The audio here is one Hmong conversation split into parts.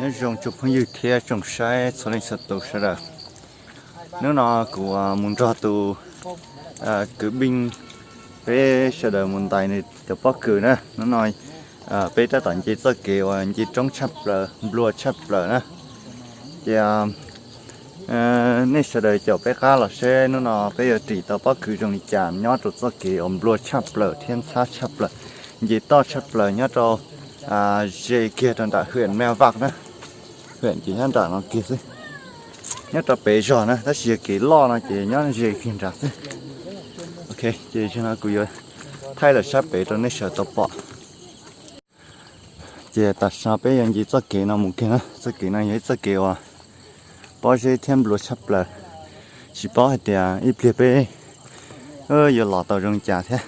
Nyob zoo tsoom phooj ywg thiab tsoom saib txhua leej txhua tus sawv daws. Hnub no kuv mus nrog tus kwv Beej, peb sawv daws mus ntais nws cov pob kws na. Hnub no peb tab tom nce txoj kev uas nce roob tshaj plaws, nplua tshaj plaws na. Ces nej sawv daws caum peb qab los seb hnub no peb yuav ris tau pob kws zoo li cas nyob rau txoj kev uas nplua tshaj plaws thiab ntxhab tshaj plaws, nce toj tshaj plaws nyob rau ze kiag rau nram hwm Maj Vaj na. Hwm ces nyob nram no kiag xwb, nyob rau pem zos na, tab sis yog kev loj no ces nyob ze kiag nrad xwb. Ok, ces zaum no kuv yuav thaij lawm sab pem rau nej sawv tau pom. Ces tam sim no peb yuav nce txoj kev no mus kiag na. Txoj kev no yog ib txoj kev uas pob zeb thiab nplua tshaj plaws, tsis paub hais tias ib pliag peb yuav los tau zoo li cas thiab.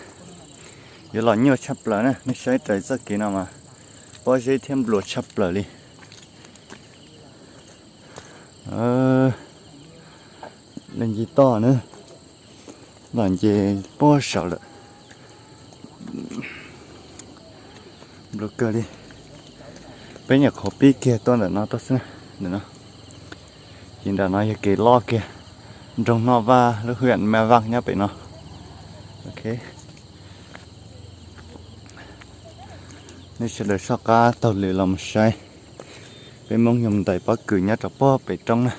Yuav los nyuaj tshaj plaws na, nej saib raws txoj kev no mas pob zeb thiab nplua tshaj plaws li. Los nce toj na, los nce puag saud lawm. Nplua kawg li. Peb nyuam qhuav pib kiag tuaj ntawm no tuaj xwb, ntawm no. Ces nram no yog kev loj kiag, nroog Noj Vaj lub hwm Maj Vaj nyob pem no. Ok, nej sawv daws soj qab taug lwm los mus saib peb Hmoob yog ntais pob kws nyob rau puag pem roob na.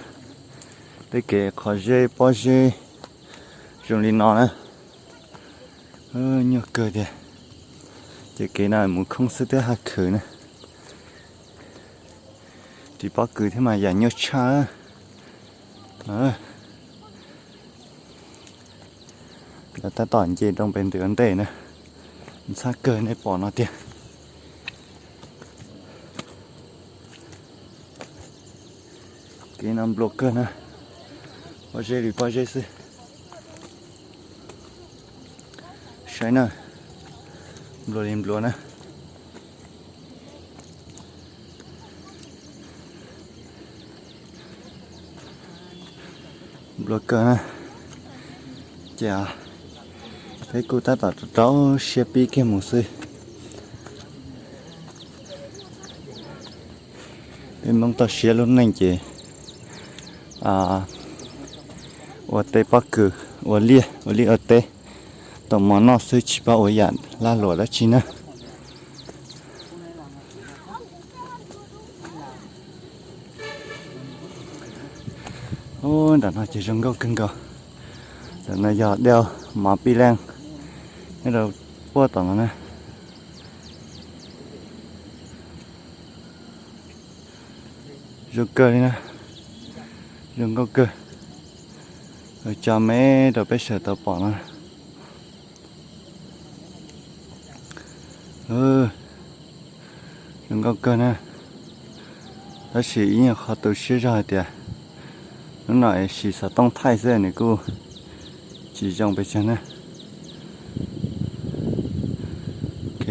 Tej kev qhov zeb pob zeb zoo li no na, nyuaj kawg tiag. Ces kev no mus khoob xwb twb haj khwv na. Ris pob kws thiab mas yam nyuaj tshaj. Lawv tab tom nce rau pem ntawm ntej na, ntxhab kawg nej pom no tiag. Kev no nplua kawg na, pob zeb li pob zeb xwb. Saib na, nplua li nplua na. Nplua kawg na, ces peb kuj tab tom rau siab pib kiag mus xwb. Peb Hmoob toj siab lub neej ces ua teb pob kws, ua liaj ua liaj ua teb, tau mov noj xwb tsis paub ua yam lag luam dab tsi na. Ub, nram no ces zoo nkauj kawg nkaus. Ntawm no yog dej Mos Pij Leej, nyob rau puag tom no na. Zoo kawg li na, zoo nkauj kawg. Tso me rau peb sawv tau pom no. Zoo nkauj kawg na, tab sis ib nyuag qhov tu siab zog hais tias hnub no es siv xov tooj thaij xwb nws kuj tsis zoo pes tsawg na. Ok,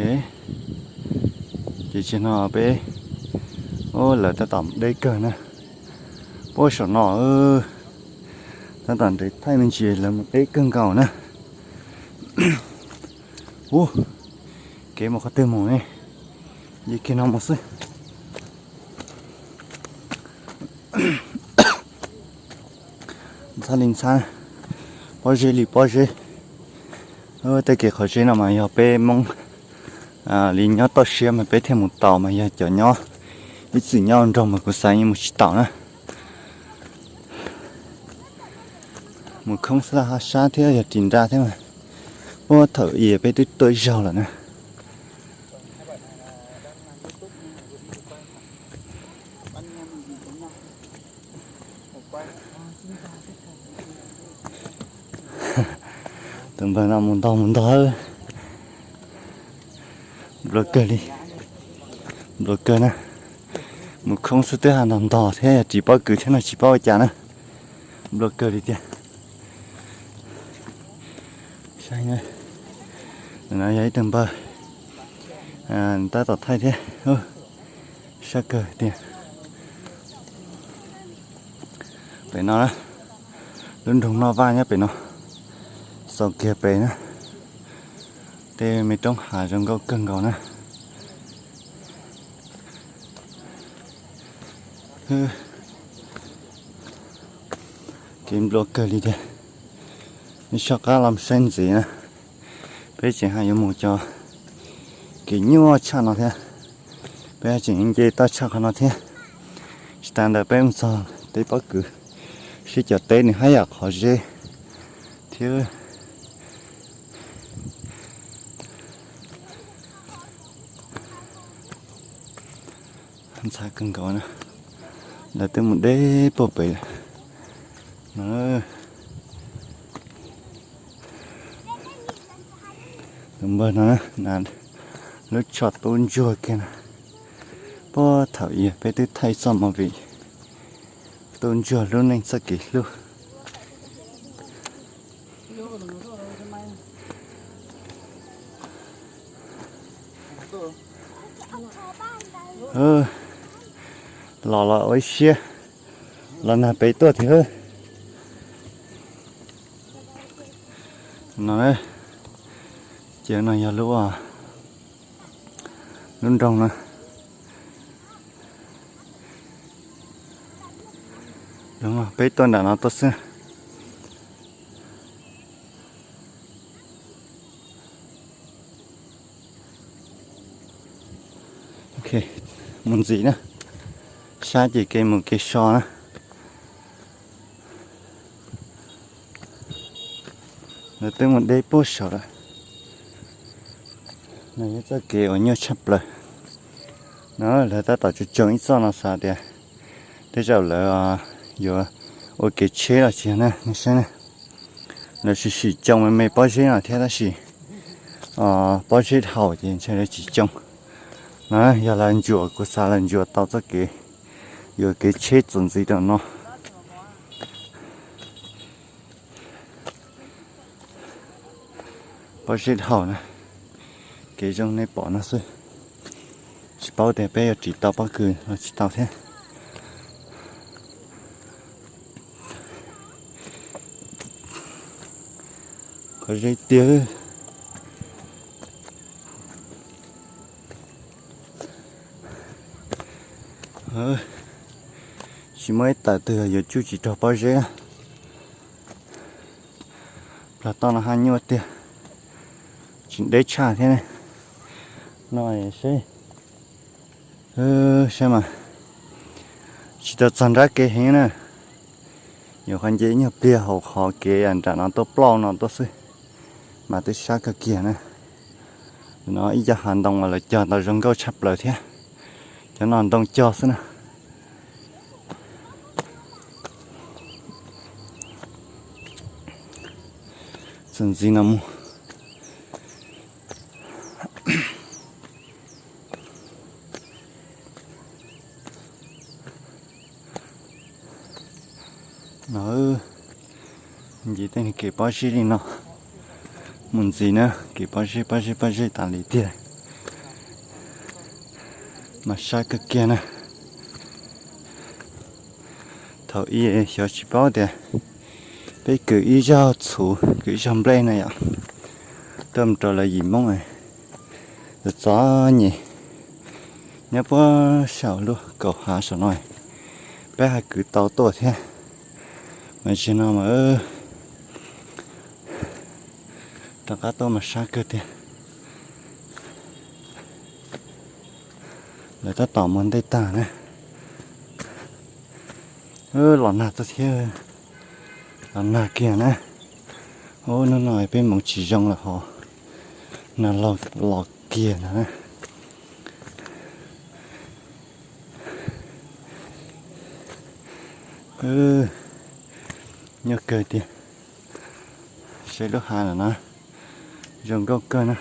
ces tsis no peb, ub, lawv tab tom deb kawg na. Puag saum no tab tom nrhiav thaij me ntsis lawv mus deb kawg nkaus na. Ub, kev mus qhov twg mus ne? Nce kiag no mus xwb. Ntxhab li ntxhab, pob zeb li pob zeb. Tej kev qhov zeb no mas yog peb Hmoob li nyob toj siab mas peb thiaj mus taus, mas yog cov nyob ib txwm nyob nroog mas kuv xav yeej mus tsis taus na. Mus khoob xwb los haj sab thiab yog ris nra thiab mas puag thaum i peb twb tuaj ib zaug lawm na. Tus npawg no mus ntog mus ntog. Nplua kawg li, nplua kawg na. Mus khoob xwb twb haj ntog ntog thiab yog ris pob kws thiab no tsis paub ua cas na. Nplua kawg li tiag. Saib, no yog ib tug npawg tab tom thaij thiab. Sab kawg tiag. Pem no, lub nroog Noj Vaj nyob pem no, xaus kiag pem na. Tej me roob hav zoo nkauj kawg nkaus na. Kev nplua kawg li tiag. Neb soj qab los saib ntxiv na, peb tseem haj yuav mus cov kev nyuaj tshaj no thiab. Peb tseem nce toj tshaj qhov no thiab. Tsis tas ntawd peb mus txog teb pob kws, seb cov teb nws haj yam qhov zeb thiab. Ntxhab kawg nkaus na, lawv twb mus deb puag pem lawm no. Tus npawg no na, lub tsho tub ntsuag kiag na. Puag thaum ub peb twb thaij txoj movie tub ntsuag lub neej txoj kev hlub. Los los ua ib siab, los nag pem tuaj thiab. No, ces no yog lub, lub nroog na. Peb tuaj nram no tuaj xwb. Ok, mus ntxiv na. Sab ces kev mus kev so na. Lawv twb mus deb puag saud lawm. No yog txoj kev uas nyuaj tshaj plaws no. Lawv tab tom tso tsoo ib txoj no xav tias tej zaum lawv yuav ua kev tsheb los tsis yog na, nej saib na. Lawv sim sim tsoo me me pob zeb no thiab tab sis pob zeb dhau ces ntshe lawv tsis tsoo. No yog lawv ntsuas, kuv xav lawv ntsuas tau txoj kev yuav kev tsheb txuas ntxiv rau no. Pob zeb dhau na, kev zoo nej pom no xwb. Tsis paub tias peb yuav ris tau pob kws los tsis tau thiab. Qhov zeb tiag. Tsis muaj ib tawm twg yuav tsuj tsis raug pob zeb. Plag toj no haj nyuaj tiag, tsis deb tshaj thiab ne. No seb, saib mas, tsis tau txog nrab kev heev na. Nyuam qhuav nce ib nyuag pliag hauv qhov kev nram no tuaj plaub no tuaj xwb, mas twb sab kawg kiag na. No ib co hav ntoo uas lawv cog tau zoo nkauj tshaj plaws thiab. Cov no ntoo cog xwb na. Txuas ntxiv no mus. No, nce tej kev pob zeb li no mus ntxiv na, kev pob zeb pob zeb pob zeb tas li tiag, mas sab kawg kiag na. Thaum ub xyov tsis paub tias peb kwv ib zaug txhuv, kwv ib zaug nplej na yom, tuaj mus rau lawv yim Hmoob txom txom nyem nyob puag saum lub kaum hav saum no, peb haj kwv tau tuaj thiab. Mas zaum no mas rov qab tuaj mas sab kawg tiag. Lawv tab tom mus ntej tag na. Los nag tuaj thiab, los nag kiag na. Ub, hnub no peb mus tsis zoo lawm hos, nag los kiag na. Nyuaj kawg tiag. Saib lub hav ntawm no zoo nkauj kawg na.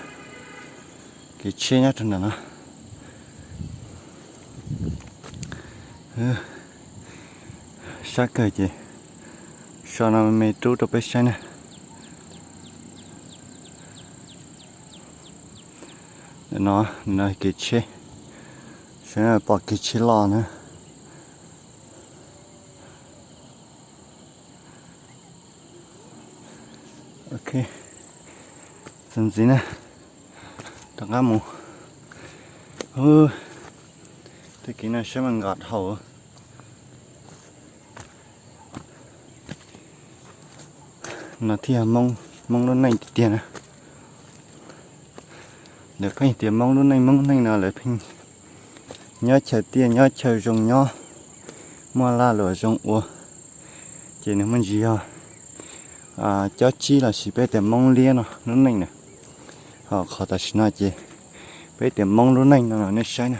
Kev tsheb nyob rau ntawm no. Sab kawg ces so no me rub rau peb saib na. No, no kev tsheb, saib pom kev tsheb loj na. Ok, txuas ntxiv na, rov qab mus. Tej kev no saib mas nkos dhau. No thiaj yog Hmoob, Hmoob lub neej tiag tiag na. Lawv pheej tias Hmoob lub neej, Hmoob lub neej no lawv pheej nyob chaw tiaj nyob chaw zoo nyob, muaj lag luam zoo ua, ces nws muaj ntsis yog cob tsib los sis peb tias Hmoob liab no lub neej na. Ho qhov tam sim no ces peb tias Hmoob lub neej no los nej saib na.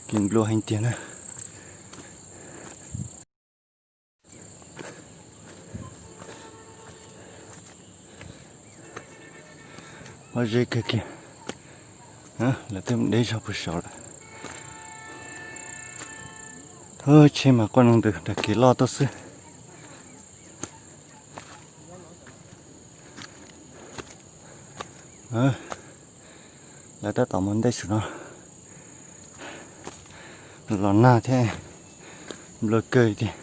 Kev nplua heev tiag na. Pob zeb kawg kiag. Lawv twb deb zog puag saud lawm. Tsheb mas quaj noo ntws dag kev loj tuaj xwb. Lawv tab tom mus ntej saum no. Los nag thiab, nplua kawg tiag.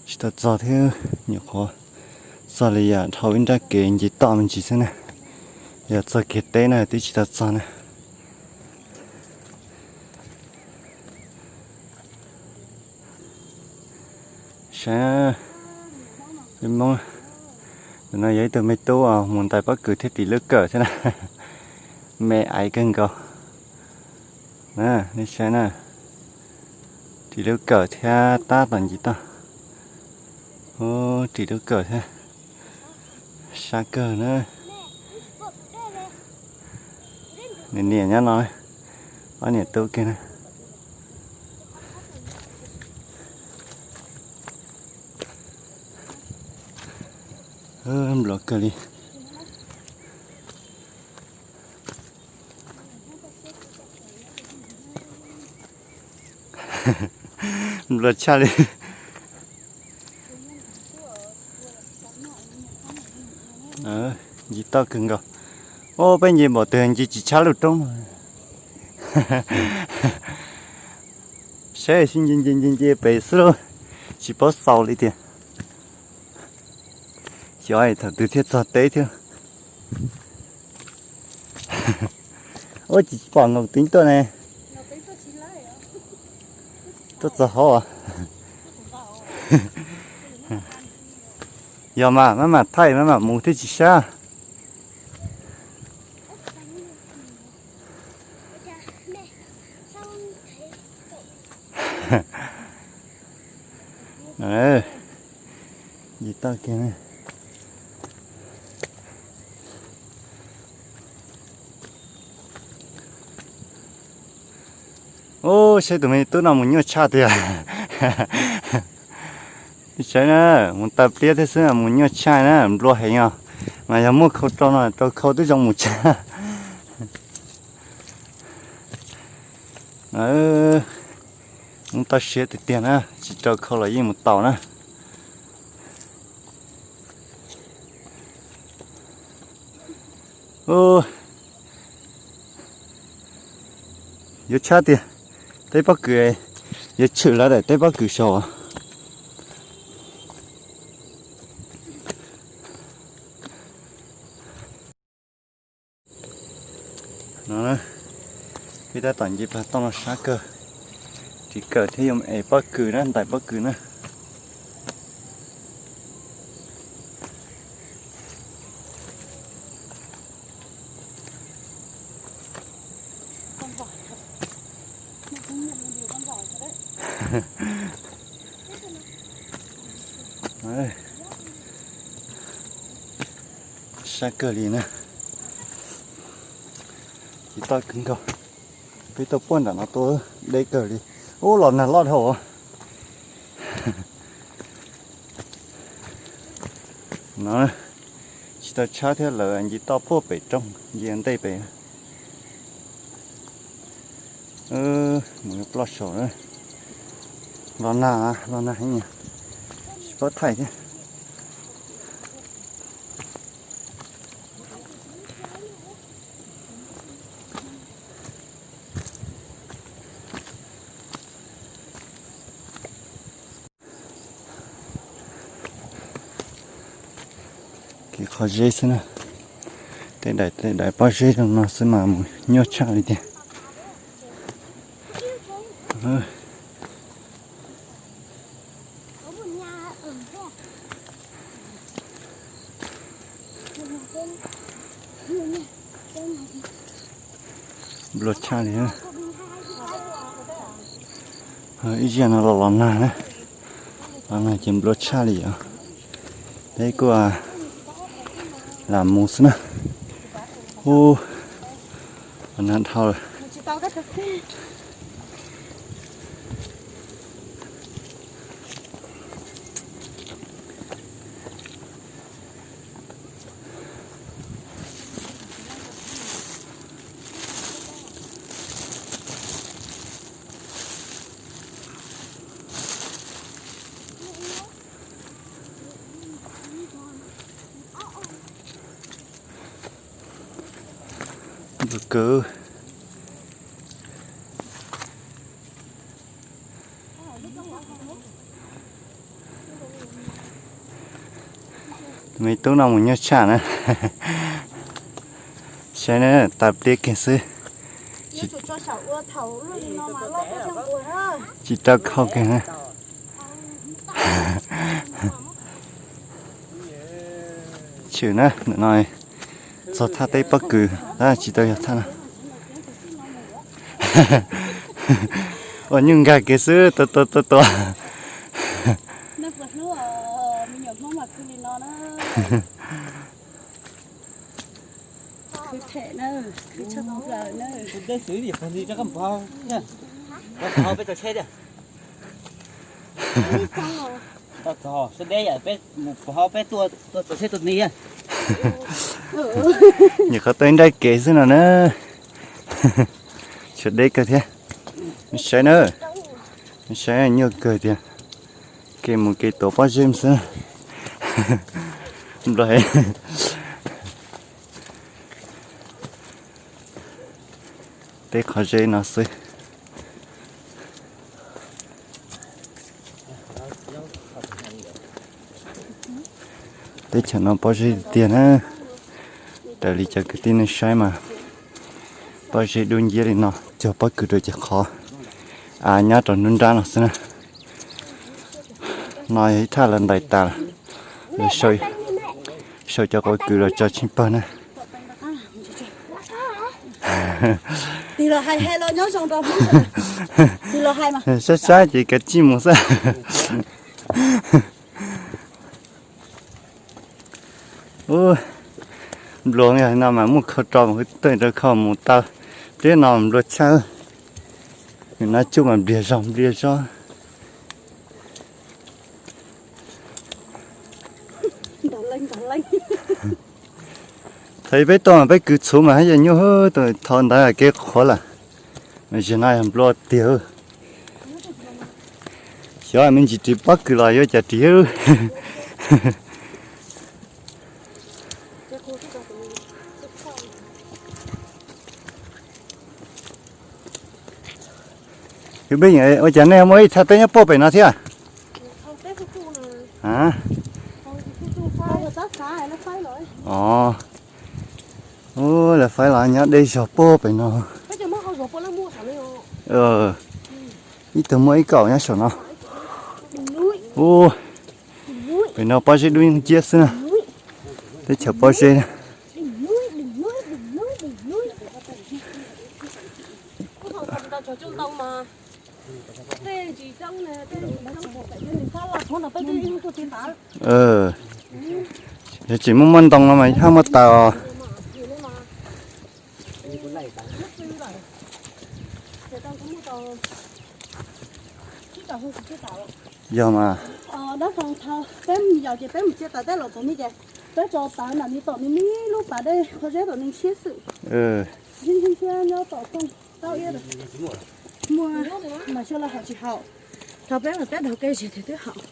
Tsis tau txog thiab, nyuam qhuav txog li yam dhau ib nrab kev nce toj me ntsis xwb na. Yog txog kiag teb na twb tsis tau txog na. Saib, peb Hmoob, no yog ib tug me tub mus ntais pob kws thiab ris lub kawm thiab na. Me aiv kawg nkaus. Nej saib na, ris lub kawm thiab tab tom nce toj. Ub, ris lub kawm thiab, sab kawg na. Nws niam nyob no, ob niam tub kiag na. Nplua kawg li. Nplua tshaj li. Nce toj kawg nkaus. Ub, peb nce npaum twg nce tsis tshab lub roob. Saib sib nce nce nce nce pem xwb lauj, tsis paub xaus li tiag. Xyov thaum twg thiaj txog teb thiab. Ub, tsis pom Nkaus Teeb tuaj ne. Tuaj txog hauv as. Yog mas maj mam thaij maj mam mus thiaj tsis sab. Nce toj kiag. Ub, saib tus me tub no mus nyuaj tshaj tiag. Saib na, mus taw pliab thiab xwb mus nyuaj tshaj na, nplua heev os. Mas yog muaj khau rau no rau khau twb zoo mus tshaj. Ub, toj siab tiag tiag na, tsis rau khau los yeej mus tau na. Ub, yuav tshab tiag, teb pob kws, yuav tshwm lawv daim teb pob kws saud. No, peb tab tom nce plag toj no sab kawg, ris kawm thiab yuav es pob kws na, ntais pob kws na. Sab kawg li na. Nce toj kawg nkaus. Peb tuaj puag nram no tuaj deb kawg li. Ub, los nag loj dhau. No, tsis tau tshab thiab, lawv nce toj puag pem roob, nce ntej pem. Mus ploj saum na. Los nag, los nag heev, tsis paub thaij thiab. Kev qhov zeb xwb na. Tej daim tej daim pob zeb zoo no xwb mas mus nyuaj tshaj li tiag. Nplua tshaj li. Ib zaug no los los nag na, los nag ces nplua tshaj li os. Peb kuj lam mus xwb na. Ub, los nag dhau lawm. Ntxim kawg. Tus me tub no mus nyuaj tshaj na. Saib na, tas pliab kiag xwb. Tsis rau khau kiag na. Tshwm na, ntawm no txog thaj teb pob kws, tsis tau yog thaj no. Ua nyuj nkag kiag xwb, tua tua tua tua. Nyuam qhuav tau nraim kev xwb no na. Tshuav deb kawg thiab. Saib na, saib nyuaj kawg tiag. Kev mus kev tuav pob zeb xwb. Nplua heev. Tej qhov zeb no xwb. Teb chaws no pob zeb tiag na. Raws li cov kwv tij nej saib mas pob zeb dub nciab li no, cog pob kws rau ces qhov av nyob rau nruab nrab no xwb na. No yog ib thaj lawv ntais tas lawm, sau cov pob kws los tso tsheej pawg na. Saib saib ces kav tsij mus xwb. Ub, nplua no mas muaj khau rau mas tuaj rau khau mus tau, pliab no nplua tshaj. Nws no cuj mas npliag zog npliag zog. Thaum peb tuaj mas peb kwv txhuv mas haj yam nyuaj, tus thaum ntawd kev qhuav lawm, mas zaum no yog nplua tiag. Xyov me ntsis ris pob kws los yuav cas ris. Ua cas nej muaj ib thaj teb nyob puag pem no thiab? Lawv faib los nyob deb zog puag pem no. Ib tug muaj ib kaum nyob saum no. Ub, pem no pob zeb dub nciab xwb na. Teb chaws pob zeb. Yog tseem muaj muaj ntoo no mas haj muaj taws os. Yog mas. Peb mus yos ces peb mus txiav taws tej los txog ne ces peb tso taws nram ne tom ne me lub pas dej qhov zeb tom ne siab xwm. Nyob tom toj tau iab. Muaj mas xyov los haus tsis haus, thaum peb mus peb daug kev zes twb haus.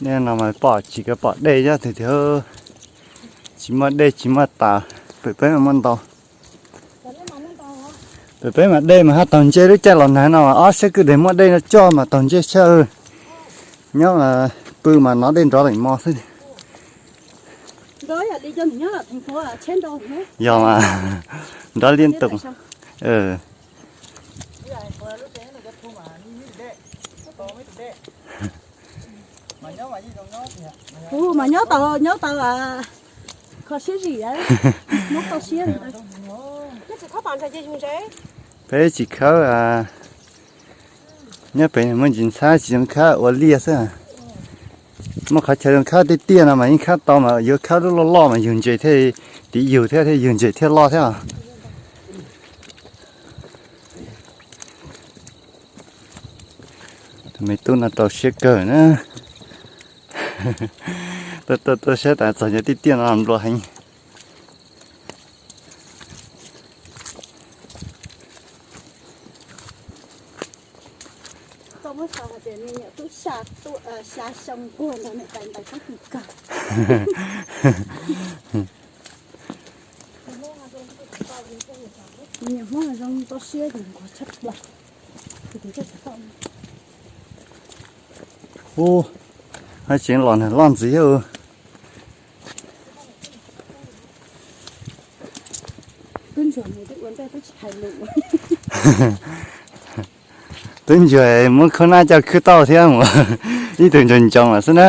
Nej no mas pom tsis kav pom dej nyob twg tiag. Tsis muaj dej tsis muaj taws, pem peb muaj ntoo. Peb, peb mas dej mas ho taug ntse lub caij los nag no mas ob sab kwj deg muaj dej no coj mas taug ntse tshaj. Nyob pw mas nov dej nrov lees mos xwb. Yog mas, nrov liab tus. Kuv mas nyob tau, nyob tau kho siab zim, nyob tau siab. Peb tsis khawb, nyob pem muaj ntsis ntxhab tsis zoo khawb ua liaj xwb. Muaj qhov chaw zoo khawb tiaj tiaj no mas yeej khawb tau mas yuav khawb lub loj loj mas yug ntses thiaj tiv yug thiab thiaj yug ntses thiaj loj thiab. Tus me tub no rau siab kawg na. Tuaj tuaj tuaj saib tas txog cov tiaj tiaj no nplua heev. Ub, haj tseem los nag loj ntxiv thiab. Tub ntsuag muab khaub nab coj khwb tauj thiab mus ib tug ntsoog ntsoov lawm xwb na.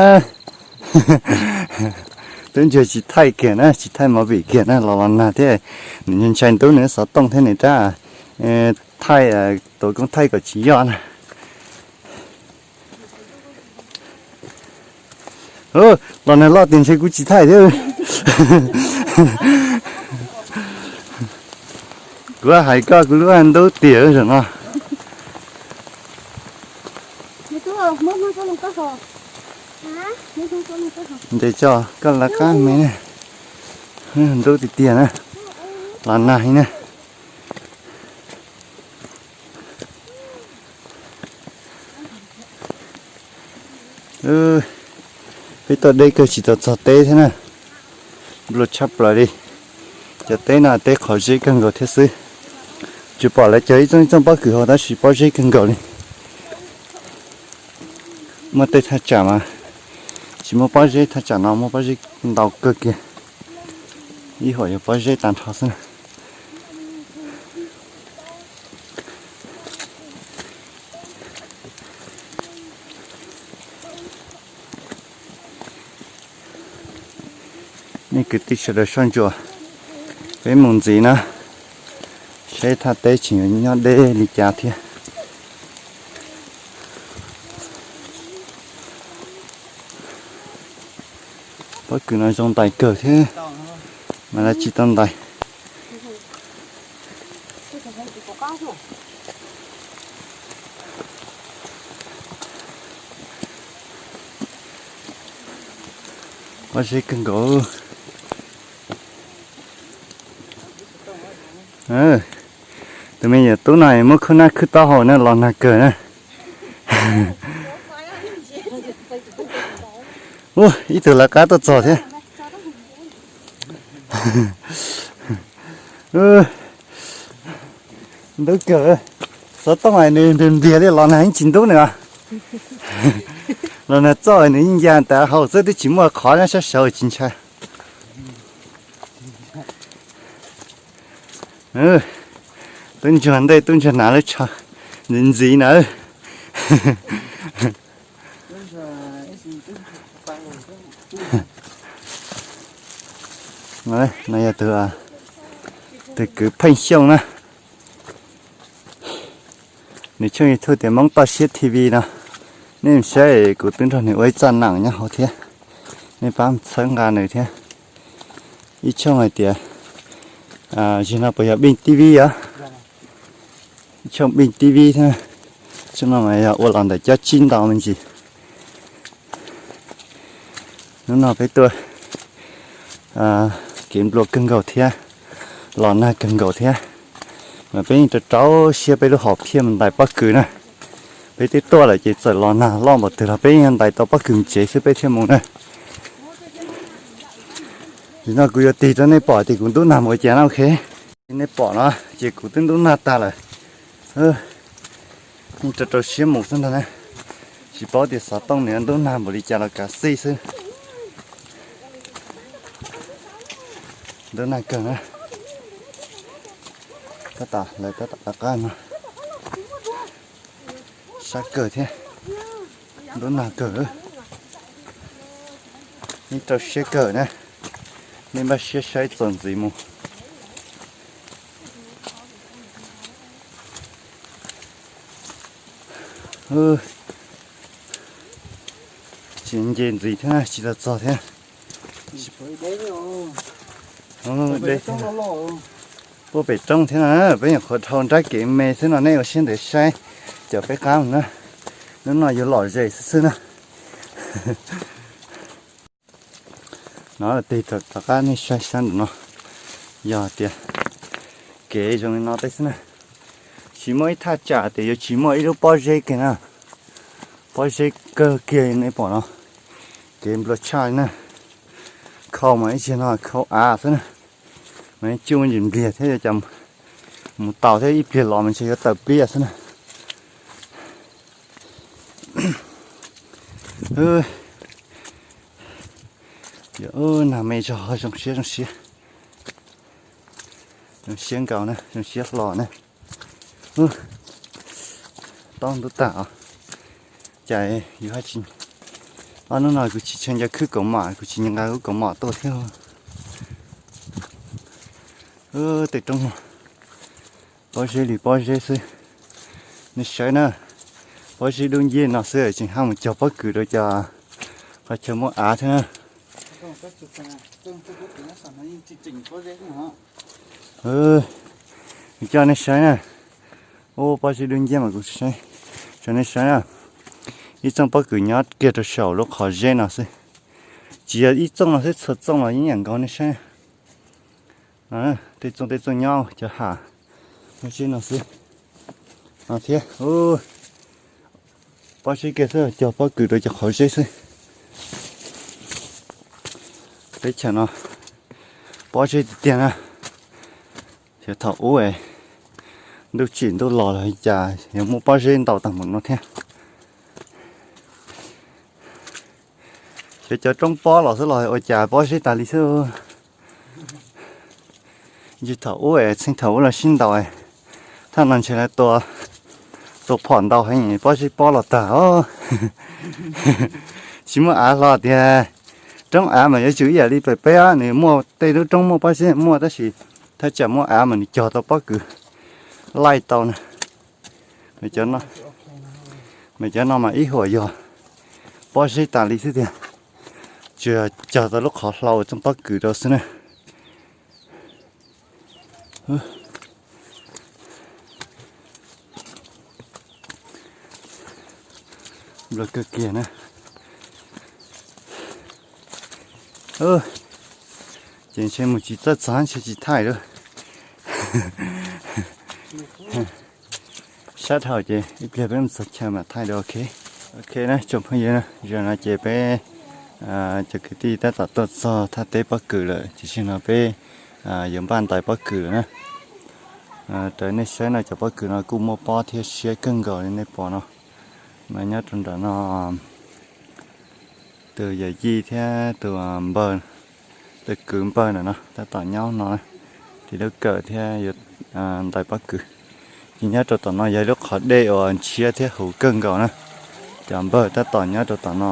Tub ntsuag tsis thaij kiag na, tsis thaij movie kiag na, los los nag thiab nws ntshai ntub nws xov tooj thiab nws rab thaij, tus koob thaij kom tsis yoj na. Los nag loj tiag ntshe kuv tsis thaij thiab. Kuv hais koj kuv lub ntub tiag zaum no. Ntes tso koj lawv qab me, ntub tiag tiag na, los nag heev na. Peb tuaj deb kawg tsis tau txog teb thiab na. Nplua tshaj plaws li. Cov teb no teb qhov zeb kawg nkaus thiab xwb. Tsuas pom lawv cog ib txooj ib txooj pob kws hauv tab sis pob zeb kawg nkaus li. Muaj tej thaj tsam mas tsis muaj pob zeb, thaj tsam no muaj pob zeb ntau kawg kiag. Ib huam yuav pob zeb tag nrho xwb na. Nej kwv tij sawv daws soj ntsuam, peb mus ntxiv na, saib thaj teb tseem yuav nyob deb li cas thiab. Pob kws no zoo ntais kawg thiab, mas lawv tsis tau ntais. Pob zeb kawg nkaus. Tus me nyuam tub no muab khaub nab khwb taub hau na, los nag kawg na. Ub, ib tug lawv qab tuaj txog thiab. Ntub kawg, xov tooj nws ntiag ntiag li los nag yeej tsis ntub nws. Los nag txoj nws yeej ya tas hau xwb twb tsis muaj qhov nyob sab saud tsis ntshai. Tub ntsuag ntej tub ntsuag hnav lub tsho ntxiv ntxiv na. No yog tus kwv Pheej Xyooj na. Nws tshooj YouTube tias Hmoob Toj Siab T V no. Nej saib kuv twb nrog nws ua ib txoj nam nyob hauv thiab. Nej pab txhawb nqa nws thiab. Ib tshooj hais tias, zig no puas yog Pheej T V os? Ib tshooj Pheej T V thiab. Tshooj no mas yog ua los ntawm cov tsib ntau me ntsis. Hnub no peb tuaj kev nplua kawg nkaus thiab, los nag kawg nkaus thiab, mas peb yeej rau rau siab peb lub hom phiaj mus ntais pob kws na. Peb twb tuaj lawm ces txawm los nag loj npaum twg los peb yeej ntais tau pob kws tsev xwb peb thiaj mus na. Nim no kuv yuav tig rau nej pom tias kuv ntub nag mus ua cas na, ok. Nej pom no ces kuv twb ntub nag tag lawm. Yeej rau rau siab mus xwb ntag na. Tsis paub tias xov tooj nws ntub nag npaum li cas los kav xij xwb. Ntub nag kawg na. Tab tom lawv tab tom rov qab no. Sab kawg thiab. Ntub nag kawg. Yeej rau siab kawg na. Nej npaj siab saib txuas ntxiv mus. Tsis nce ntxiv thiab na, tsis tau txog thiab. Deb thiab. Puag pem roob thiab na, peb nyuam qhuav dhau nrab kev me xwb no, nej ua siab ntev saib cov peb qab mus na. Hnub no yuav lom zem xwb xwb na. No tig rov qab nej saib sab nraum no, yog tias kev zoo li no tej xwb na. Tsis muaj ib thaj tsam tias yuav tsis muaj ib lub pob zeb kiag na. Pob zeb kawg kiag nej pom no, kev nplua tshaj li na. Khau mas ib txhia no khau av xwb na. Mas cuj ntsis npliag thiab, yog cas mus tau thiab, ib pliag los mas ntshe yuav tawm pliaj xwb na. Nag me zog zoo siab zoo siab. Zoo siab nkaus na, zoo siab hlo na. Taub ntub tag os. Cas yuav hais tsis, ob hnub no kuv tsis tshee nco khwb kaus mom, kuv tsis nco nqa lub kaus mom tuaj thiab. Tej roob no pob zeb li pob zeb xwb. Nej saib na, pob zeb dub nciab no xwb tseem haj mus cog pob kws rau cov qhov chaw muaj av thiab na. Coj nej saib na. Ub, pob zeb dub nciab mas kuv saib, tso nej saib na. Ib txooj pob kws nyob kiag rau saum lub qhov zeb no xwb. Tsis yog ib txooj no xwb, txhua txooj los yeej yam nkaus nej saib. Tej txooj tej txooj nyob cov hav, nyob zeb no xwb. No thiab, pob zeb kiag xwb, cog pob kws rau cov qhov zeb xwb. Teb chaws no pob zeb tiag tiag na. Xyov thaum ub ntuj tsim ntuj los los li cas yuav muaj pob zeb ntau tag npaum no thiab. Xyov cov roob pob los xwb los ua cas pob zeb tas li xwb. Tsis thaum ub es txheej thaum ub los sib ntaus, thaj no ntshe lawv tua, tua phom ntau heev pob zeb pob los tag os. Tsis muaj av hlo tiag. Roob av mas yuav tsum ib yam li pem peb, nws muaj tej lub roob muaj pob zeb muaj, tab sis thaj tsam muaj av mas nws cog tau pob kws laij tau na. Mas cov no mas ib huam yog pob zeb tas li xwb tiag, tsuas cog tau lub qhov hlau txooj pob kws rau xwb na. Nplua kawg kiag na. Ces ntshe mus tsis txawj txog ntshe tsis thaij lawm. Sab dhau ces ib pliag peb mus txog chaw mam thaij dua, ok. Ok na tsoom phooj ywg, zaum no ces peb cov kwv tij tab tom tuaj txog thaj teb pob kws lawm, tiam sis no peb yuav npaj ntais pob kws lawm na. Raws nej saib no cov pob kws no kuj muaj pob thiab siab kawg nkaus li nej pom no. Mas nyob rau nram no tus yawm yij thiab tus npawg, tus kwv npawg ntawm no tab tom nyob no, ris lub kawm thiab yuav ntais pob kws. Ces nyob rau tom no yog lub qhov dej uas ntshiab thiab huv kawg nkaus na. Cov npawg tab tom nyob rau tom no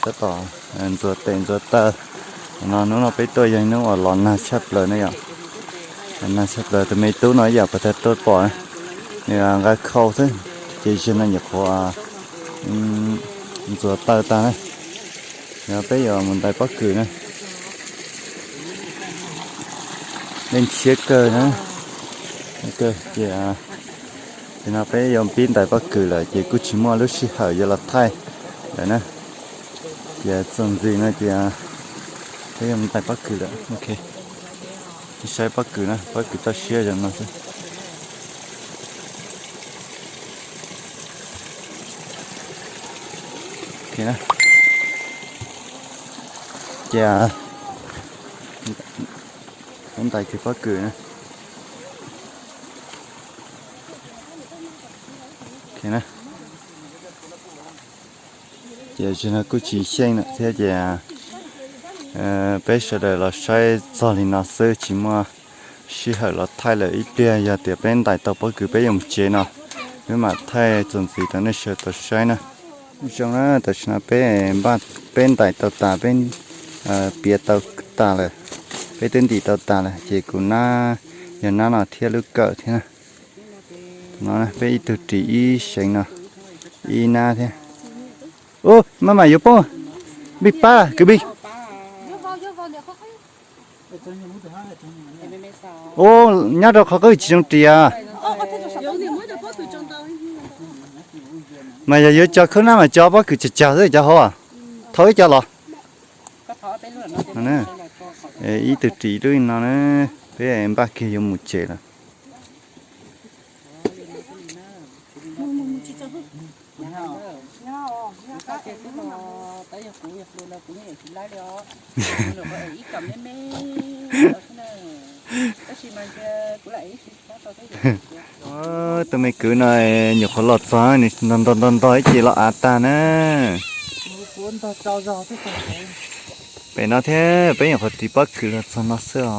tab tom ntxuav tes ntxuav taw. No hnub no peb tuaj yog hnub uas los nag tshaj plaws na yom. Los nag tshaj plaws, tus me tub no ib yam pas tag tuaj pom, nws nqa khau xwb, ces zaum no nyuam qhuav ntxuav taw tag na. Yog peb yuav mus ntais pob kws na. Dej ntshiab kawg na. Ces no peb yuav pib ntais pob kws lawm ces kuj tsis muaj lub sij hawm yuav los thaij lawm na. Ces txuas ntxiv no ces peb yuav mus ntais pob kws lawm, ok. Saib pob kws na, pob kws toj siab zoo no xwb. Ces ntais kiag pob kws na. Ces zaum no kuj tsis xyeej lawm thiab ces peb sawv daws los saib txog li no xwb, tsis muaj sij hawm los thaij lawm. Ib pliag yog tias peb ntais tau pob kws peb yuav mus tsev no, peb mam thaij txuas ntxiv rau nej sawv daws tau saib na. Zoo na, tam sim no peb npaj, peb ntais tau tas, peb piav tau tas lawm, peb twb ntim tau tas lawm ces kuv nab, yog nab no thiab lub kawm thiab na. No peb ib tug ris ib seev no, ib nab thiab. Ub, maj mam yuav poob. Npij pab kwv npij. Ub, nyob rau qhov qwj tsis zoo ris. Mas yog yuav tso khawb nab mas tso pob kws tsawg tsawg xwb cov hauv. Thau ib co los. Ib tug ris lub no na, peb npaj kiag yuav mus tsev lawm. Tus me kwv no nyuam qhuav los txog, nws ntog ntog ntog ntog ib ce los av tag na. Pem no thiab peb nyuam qhuav ris pob kws los txog no xwb os.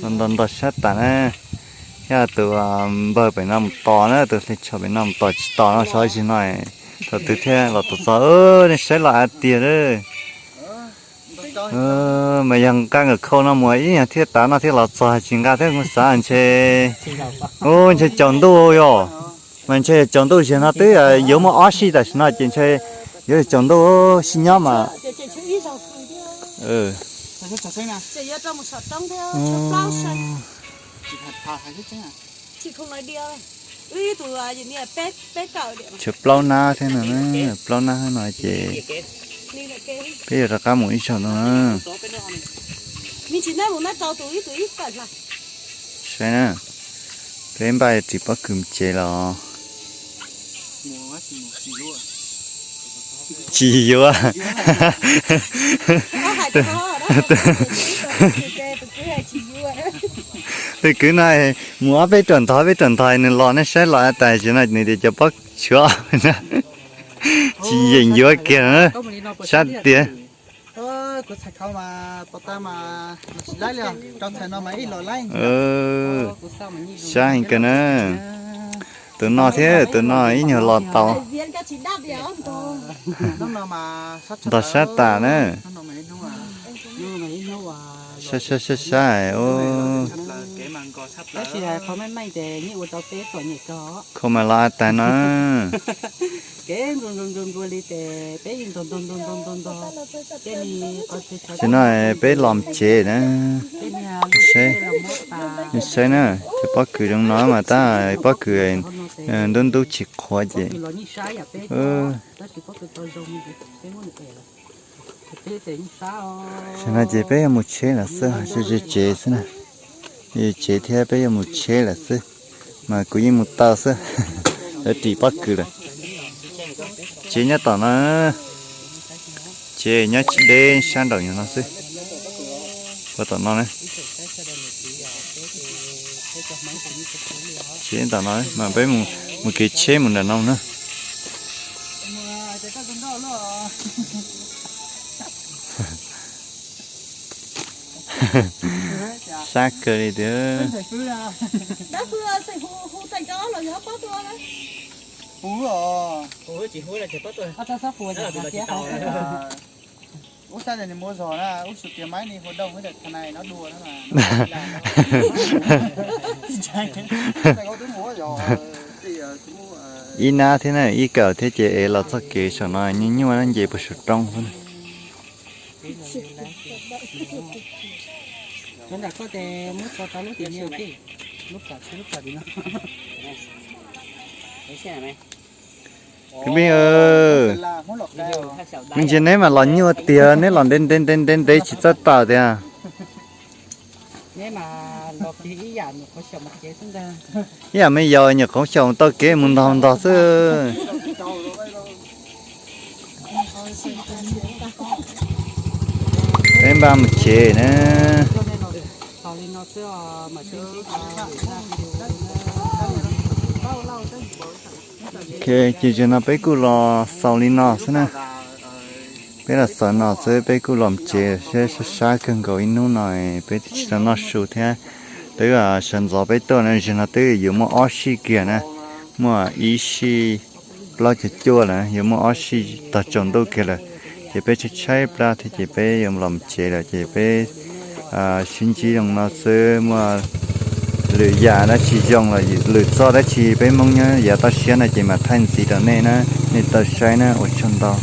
Ntog ntog sab tas na. Thiab tus npawg pem no mus tos na, tus hle tsho pem no mus tos tsis tos no, sov zis no. Thaum twg thiaj los tau txog, nej saib los av tiag lawm. Mas yog nqa nkawm khau no mus ib nyuag thiaj tav no thiaj los txog, tsis nqa thiab kuv xav ntshe, ub, ntshe tsaus ntuj yom. Mas ntshe tsaus ntuj, zaum no twb yuav muaj ob sij tam sim no ces ntshe yuav tsaus ntuj, sib nyob mas. Tshuav plaub nab thiab no, plaub nab no ces peb yuav rov qab mus ib zaug no na. Saib na, peb npaj ris pob kws mus tsev los. Tsis yuav. Tus kwv no mus ob peb ruam ntog, ob peb ruam ntog nws los, nej saib los tas zis no nws tias cov pob tshuav. Tsis yeem yuav kiag na, sab tiag. Sab heev kawg na. Tus no thiab tus no ib nyuag los tau. Ntog sab tas na. Sab sab sab sab. Kho mas los av tas no. Tam sim no peb los tsev na. Saib na, cov pob kws zoo no mas tab pob kws ntub ntub tsis qhuav ces. Tam sim no ces peb yuav mus tsheb lawm xwb, tsev tsev xwb na. Tsev thiab peb yuav mus tsheb lawm xwb, mas kuv yeej mus taw xwb. Lawv ris pob kws lawm. Tsev nyob tom no, tsev nyob tsis deb sab nraum no xwb. Ua tom no na. Tsev tom no mas peb mus kev tsheb mus nram no na. Sab kawg li tiag. Ib nab thiab na, ib kawm thiab ces es los txoj kev saum no nyuaj nyuaj nce puag saum roob xwb na. Kwv Npij, kuv ntsia neb mas los nyuaj tiag, neb los ntev ntev ntev ntev ntev tsis txawj tawm tiag. Ib yam me yaus nyuam qhuav xyaum tau kev mus ntog ntog xwb. Peb npaj mus tsev na. Ok, ces zaum no peb kuj los xaus li no xwb na. Peb los xaus no xwb, peb kuj los tsev sab sab kawg nkaus, ib hnub no peb twb tsis tau noj su thiab. Twb sawv ntxov peb tuaj no, zaum no twb yuav muaj ob sij kiag na, muaj ib sij plaub caug cuaj lawm, yuav muaj ob sij tog tsaus ntuj kiag lawm. Ces peb tshaib tshaib plab thiab ces peb yuav los tsev lawm, ces peb sib ntsib zoo no xwb, muaj lwm yam dab tsi zoo los lwm txoj dab tsi peb Hmoob nyob yav toj siab no ces mam thaij ntxiv rau nej na, nej tau saib na, ua tsaug ntau.